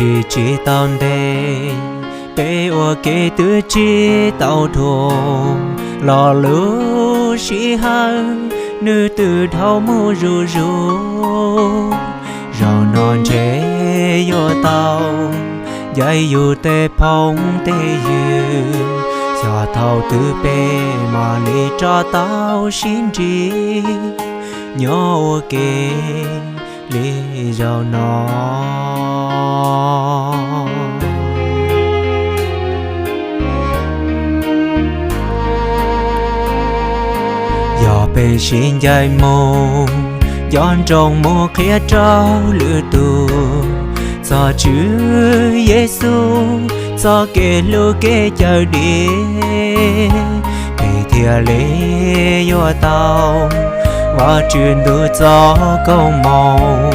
Tsis tau ntev, peb ua ke twb tsis tau dhuav, los lub sij hawm nws twb dhau mus zuj zus. Zaum no ntshe yuav tau ncaim yus tej phooj tej ywg, xyov thaum twg peb mam li rov tau sib ntsib, nyob ua ke li zaum no. Yog peb sib ncaim mus, nco ntsoov mus qhia rau lwm tus txog Tswv Yexus txoj kev hlub kev cawm dim, peb thiaj li yuav tau Vajtswv ntuj txoj koob hmoov,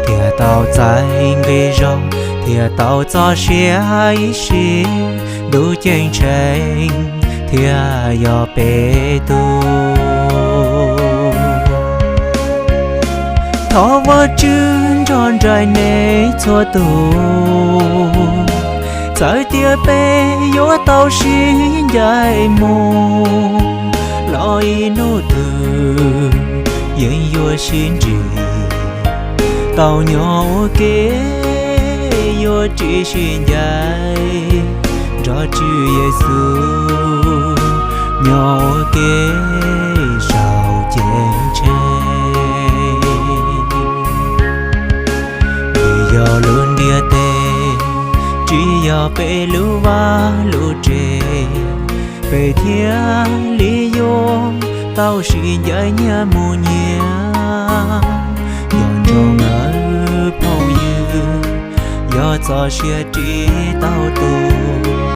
thiaj tau txais nqi zog, thiaj tau txoj sia ib sim, ntuj ceeb tsheej thiaj yog peb tug. Thov Vajtswv nrog nraim nej txhua tus, txawm tias peb yuav tau sib ncaim mus los ib hnub twg yeej yuav sib ntsib, tau nyob ua ke, yuav tsis sib ncaim, nrog Tswv Yexus nyob ua ke saum ceeb tsheej. Vim yog lub ntiaj teb tsis yog peb lub vaj lub tsev, peb thiaj li yuav tau sib ncaim nyias mus nyias. Nco ntsoov nawb phooj ywg, yog txoj sia ris tau tus